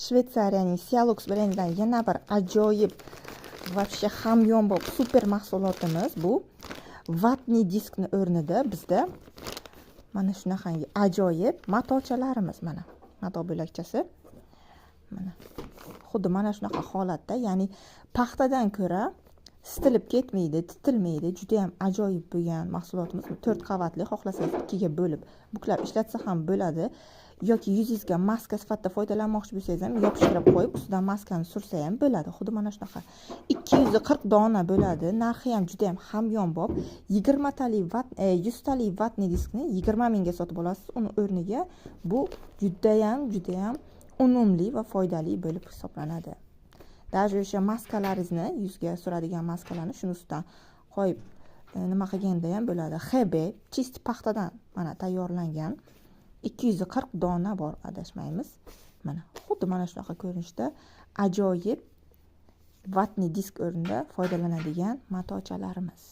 Shvetsariyaning Cialux brendidan yana bir ajoyib, вообще hamyonbop super mahsulotimiz bu. Ватный diskni o'rnida bizda mana shunaqangi ajoyib matochalarimiz. Mana mato bo'lakchasi, mana xuddi mana shunaqa holatda, ya'ni paxtadan ko'ra sitilib ketmaydi, titilmaydi. Judayam ajoyib bo'lgan mahsulotimiz. To'rt qavatli, xohlasangiz ikkiga bo'lib, buklab ishlatsa ham bo'ladi yoki yuzingizga maska sifatida foydalanmoqchi bo'lsangiz ham, yopishtirib qo'yib, ustidan maskani sursa ham bo'ladi. Xuddi mana shunaqa 240 dona bo'ladi. Narxi ham judayam hamyonbop. 20 talik 100 talik ватный diskni 20 mingga sotib olasiz. Uni o'rniga bu judayam, judayam unumli va foydali bo'lib hisoblanadi. Даже o'sha maskalaringizni, yuzga suradigan maskalarni shuni ustidan qo'yib nima qilganda ham bo'ladi. Xb чист paxtadan mana tayyorlangan, 240 dona bor, adashmaymiz. Mana xuddi mana shunaqa ko'rinishda ajoyib ватный disk o'rnida foydalanadigan matochalarimiz.